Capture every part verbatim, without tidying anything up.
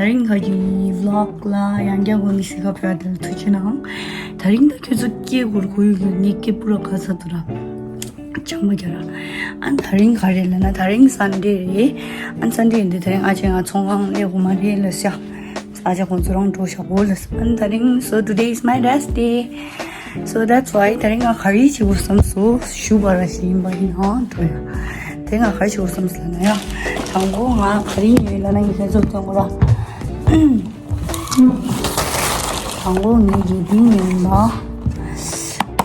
ད་རིང་ཁ་གི་vlog་ལ་ཡང་བསྐྱར་དགོངས་ནས་གཟིགས་ཀ་ཕེབས་དེ་ལ་ཐུགས་རྗེ་གནང་། ད་རིང་ད་ཁྱོད་ཚོ་སྐད་གུར་གུར་ཡོད་ངའི་སྐད་པུ་ར་ཁ་ཚ་དུ་ར་ཆང་མ་རྒྱ་ར། ཨ་ད་རིང་ག་རེ་ལབ་ན་ད་རིང་Sunday་རེད། ཨ་Sunday་ཡིན་དུས་ད་རིང་ཨ་ཅེ་ང་ཚོང་ཁང་ལས་གོ་མ་རེད་ལ་ཤ། ཨ་ཅེ་ཁོང་ཚོ་རང་འགྲོ་ཤག་གོ་ལ་ཨ་ད་རིང་so today is my rest day. So that's why ད་རིང་ང་ག་རེ་བྱེད་དགོས་བསམ་སོང་ཞུ་བ་ར་ཞིག་ཡིན་པ་ཡིན་ཧང་འགྲོ་ཡ། དེ་ང་ག་རེ་བྱེད་དགོས་བསམ་སོང་ལབ་ན་ཡ། དང་པོ་ང་ག་རེ་ཡིན་ལབ་ན་ཡིན་ཁྱེད་ཚོ་སྟོན་གོ་ར། དང་པོ་ངའི་གི་འདི་ཡིན་པ།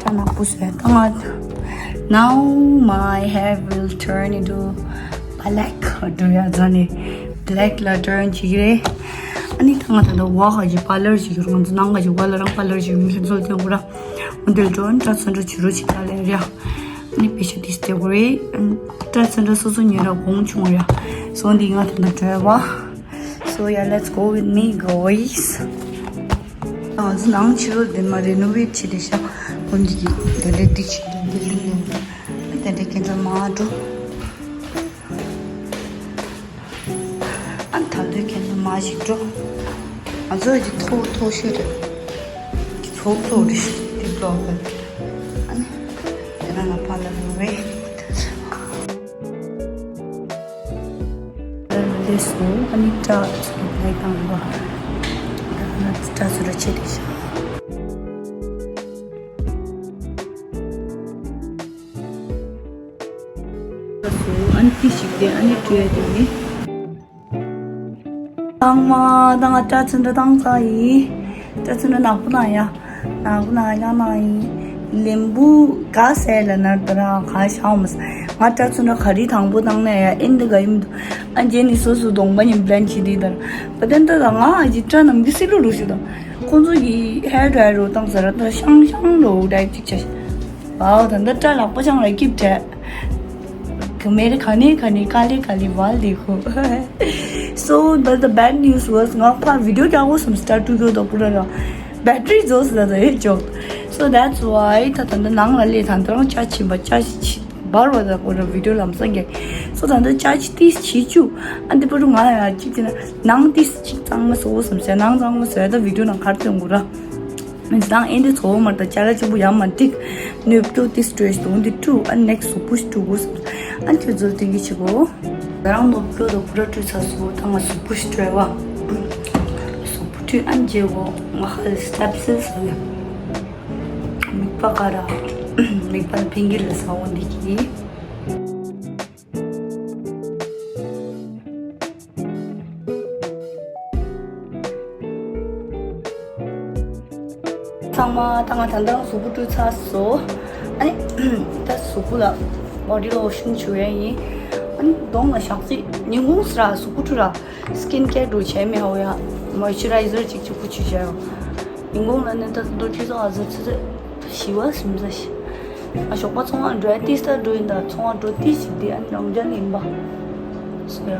ད་ནག་པོ་བཟོས་ད་ང་Now my hair will turn into black འགྲོ་ཡ་ཛ་ནི་black་ལ་turn་བྱེད་ཀྱི་རེད། ཨ་ནི་ད་ང་ད་ལྟ་བ་ག་གི་པ་ལར་བྱེད་ཀྱི་རེད། ང་ཚོ་ནང་ག་གི་བ་ལ་རང་པ་ལར་བྱེད་ཀྱི་མི་ཁྱེད་ཚོ་སྟོན་གོ་ར། འོན་ཏེ་འགྲོ་ཨ་ནི་ད་ཚོན་འགྲོ་བྱེད་རོགས་བྱེད་ད་ལས་རེད། ཨ་ནི་པེ་ཤ་ཏིས་ཏེ་གོ་རེད། ཨ་ནི་ད་ཚོན་འགྲོ་སོ་སོ་ཉོས་ར་གོང་ཆུང་རེད། སོང་འདི་ང་ད་ལྟ་འགྲོ་ཡ་བ། So yeah, let's go with me, guys. ང་ཚོ་ནང་ཕྱི་རོལ་དེ་མ་renovate་བྱེད་དེ་ཤག་འོན་ཏེ་གི་དེ་འདྲའི་སྒྲིག་བྱེད་དེ་འདི་ལིང་ནས་དེ་འདྲའི་ཁྱེད་ཚོ་མ་འགྲོ། ཨ་ད་དུང་ཁྱེད་ཚོ་མ་ཞིག་འགྲོ། ང་ཚོ་ཡི་ཐོག་ཐོག་ཤོད་རེད། ཐོག་ཐོག་རེད་ཤི་དེ་བློག་གི། ཨ་ནི་དེ་ན་ང་ཕ་ལ་རུ་རེད། ལས་སོ་ཨ་ནི་སྐྲ་ཚོ་ལས་བཏང་བ། ད་ང་སྐྲ་ཚོ་ར་ཆེ་དེ་ཤི། ཨ་ནི་ཏི་ཞིག་དེ་ཨ་ནི་བྲུས་ཡ་དེ་ནི། ཚང་མ་ད་ང་སྐྲ་ཚོན་འདྲ་བཏང་ཚར་ཡིན། སྐྲ་ཚོན་འདྲ་ནག་པོ་ན་ཡ། ནག་པོ་ན་ཡ་ན་ཡིན། ལེམ་བུ་ག་ཟེར་ལ་ན་ད་ར་ག་ཤའོ་མ་ས། ང་སྐྲ་ཚོན་འདྲ་ག་རི་དང་པོ་བཏང་ན་ཡ་ཨིན་ད་ག་ཡིན་འདུག་ཨ་རྗེས་ནི་སོ་སོ་གདོང་པ་ཉིན་blend་བྱེད་དེ་ད་ར། བ་དན་ད་ད་ང་ཨ་ཅི་སྐྲ་ནམ་གི་སི་ལུ་རུ་ཞུ་ད། ཁོང་ཚོ་གི་hair dryer་རུ་བཏང་ས་ར་ད་ཤང་ཤང་ལོ་ཌའི་ཅིག་ཆ་ཤི། Wow ད་འདི་སྐྲ་ལག་པ་ཅང་ལ་སྐྱིབས་བྲལ། ག་མེ་རི་ག་ནས་ག་ནས་ཀ་ལི་ཀ་ལི་ཝལ་དེ་ཁོ། So but the bad news was ང་ཕར་video་རྒྱག་དགོས་སམ་སི་ཊར་ཊུ་གྱོ་དོ་པུ་ར་ར་battery་རྫོགས་སི་ད་ད་ཨེ་ཅོག So that's why ད་ད་འདི་ནང་ལ་ལས་ད་འདི་རང་ཅ་ཆིན་པ་ཅ་ཆི་འབར་བ་ད་པུ་ར་video་ལམ་སང་གེ། So ད་འདི་ཅ་ཆི་ཏིས་ཆི་ཆུ་ཨ་འདི་པུ་རུ་ང་ཡ་ཅིག་ཅི་ན་ནང་ཏིས་ཅིག་གཙང་མ་བཟོ་དགོས་སམ་སི་ནང་གཙང་མ་བཟོ་ཡ་ད་video་ནང་གར་སྟོན་དགོས་ར། མི་ཚང་ཨེ་འདི་ཚོ་མར་དང་ཅ་ལག་གཅིག་པུ་ཡང་མ་འགྲིག་ནུས་སྐྱོ་ཏི་སི་ཊེ་ཊི་དང་འདི་ཀྲུ་ཨ་ནེག་སི་སུ་པུ་ཤི་ཀྲུ་གུ་སི། ཨ་ཁྱོད་ཚོར་ཏིང་གི་ཆི་གོ། ད་རང་ནོ་སྐྱོ་དང་པུ་ར་ཀྲུ་ཚ་སུ་ད་ང་སུ་པུ་ཤི་ཀྲུ་བ། སུ་པུ་ཀྲུ་ཨན་ཇེ་གོ་ང་ཧ་ལ་སི་ཊེབ་སི་ལ་ས་ཡ། མིག་པ་ཀ་ར། མིག་པ་ཕིང་གི་ལ་ས་འོ་འདི་གི། ཚང་མ་ད་ང་ད་ལྟ་གཟུགས་པོ་བཀྲུས་ཚར་སོང་། ཨ་ནི་ད་གཟུགས་པོ་ལ་body lotion་བྱུག་ཡས་ཡིན། ཨ་ནི་གདོང་ལ་ཞག་ཚི་ཉིན་གུང་སི་ར་གཟུགས་པོ་བཀྲུ་ར་skin care་འགྲོ་བྱས་མེད་འོ་ཡ། moisturizer་གཅིག་གཅིག་པུ་བྱུག་བྱས་ཡོ། ཉིན་གུང་ལ་ནི་ད་དུང་ཁྱི་ཚོ་ཨ་ཟུར་ཚི་ཚི་ཞི་བ་སིམ་ས་ཞི། ཨ་ཞོགས་པ་ཚོང་བ་འགྲོ་ཡ་ཏིས་ད་འགྲོ་ཡིན་ད་ཚོང་བ་འགྲོ་ཏིས་ཞིག་དེ་ཨ་ནི་རང་རྒྱལ་ཡིན་པ་སོ་ཡ།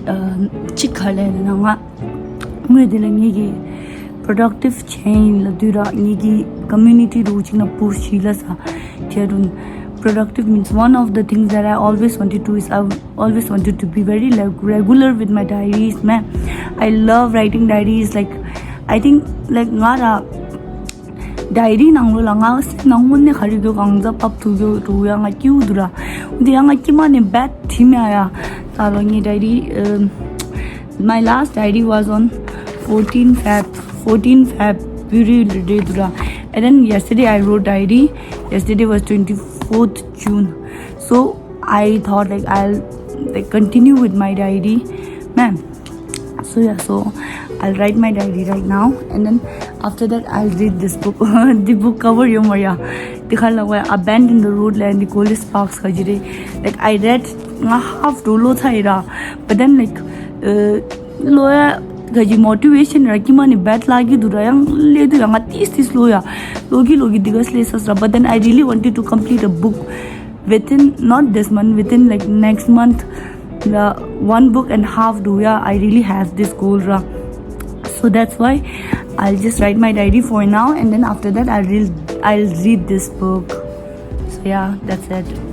གཅིག་ག་ལས་ན་ང་ངོས་དེ་ལ་ངེད་ཀྱི་productive change ལ་དུས་ར་ངེད་ཀྱི་community རུ་གཅིག་ན་push བྱས་ལ་ས་དེ་རུ་productive means one of the things that I always wanted to is I always wanted to be very, like, regular with my diaries, man. I love writing diaries. Like, I think, like, ང་ར་diary ནང་ལོ་ལ་ང་སེམས་ནང་དངོས་གནས་ག་རེ་གྱོ་གང་ཟག་ཕབ་ཐུབ་གྱོ་འགྲོ་ཡ་ང་སྐྱིད་འདུག་ར། འདི་ཡ་ང་སྐྱིད་མ་ནས་bad ཐིམ་ཡ་ཡ། ད་ལོ་ངའི་diary, um, my last diary was on fourteen Feb, fourteen February རེད་འདུག་ར། And then yesterday I wrote diary. Yesterday was twenty-fourth June. So I thought, like, I'll, like, continue with my diary, man. So yeah, so I'll write my diary right now, and then after that I'll read this book. The book cover yo Maria. Dikhala wa Abandon the Road la and the Coldest Sparks ka jire. Like, I read nga half dolo thaira, but then, like, uh, loya gaji motivation ra kima ni bad lagi dura yang le du yang tis tis loya logi logi digas le sas ra. But then I really wanted to complete a book within, not this month, within, like, next month, the one book and half do ya. I really have this goal ra. So that's why I'll just write my diary for now, and then after that I'll read, I'll read this book. So yeah, that's it.